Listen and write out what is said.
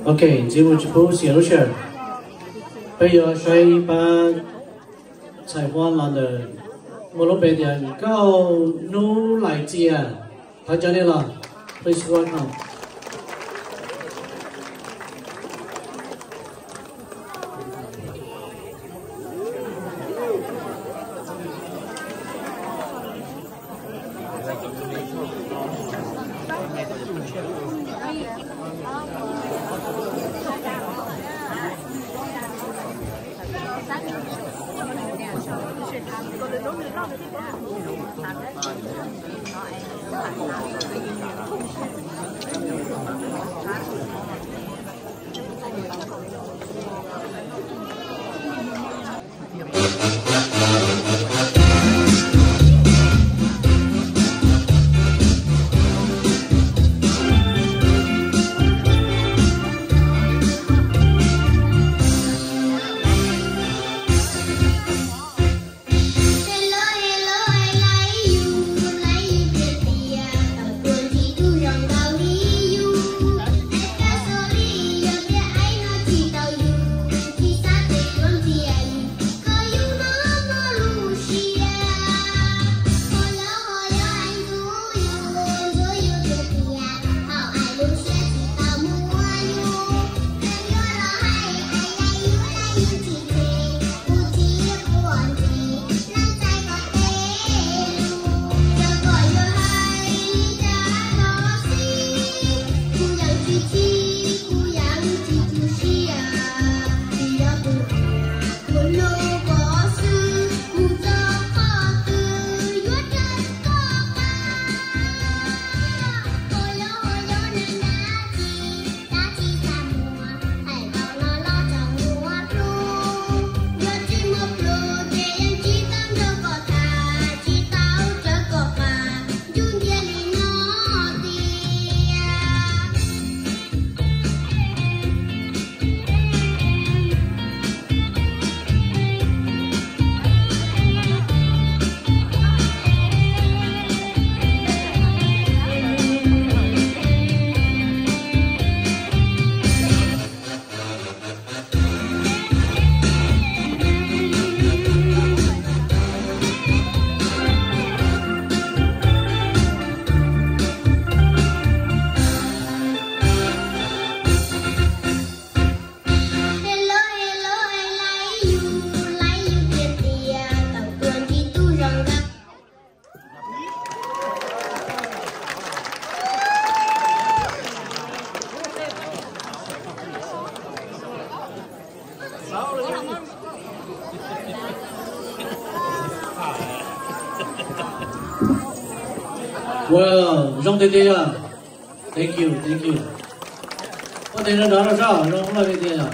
Ok, ntxiv mus tsis pub xiam lub sij hawm. Peb yuav saib pab txhais huab los ntawm muaj lub npe tias Nkauj Hnub Lais Txias. Thov caw nej los. Please welcome. Wow, zoo tiag tiag yog. Thank you, thank you. Pab tes no rov rau sab, zoo loj tiag tiag yog.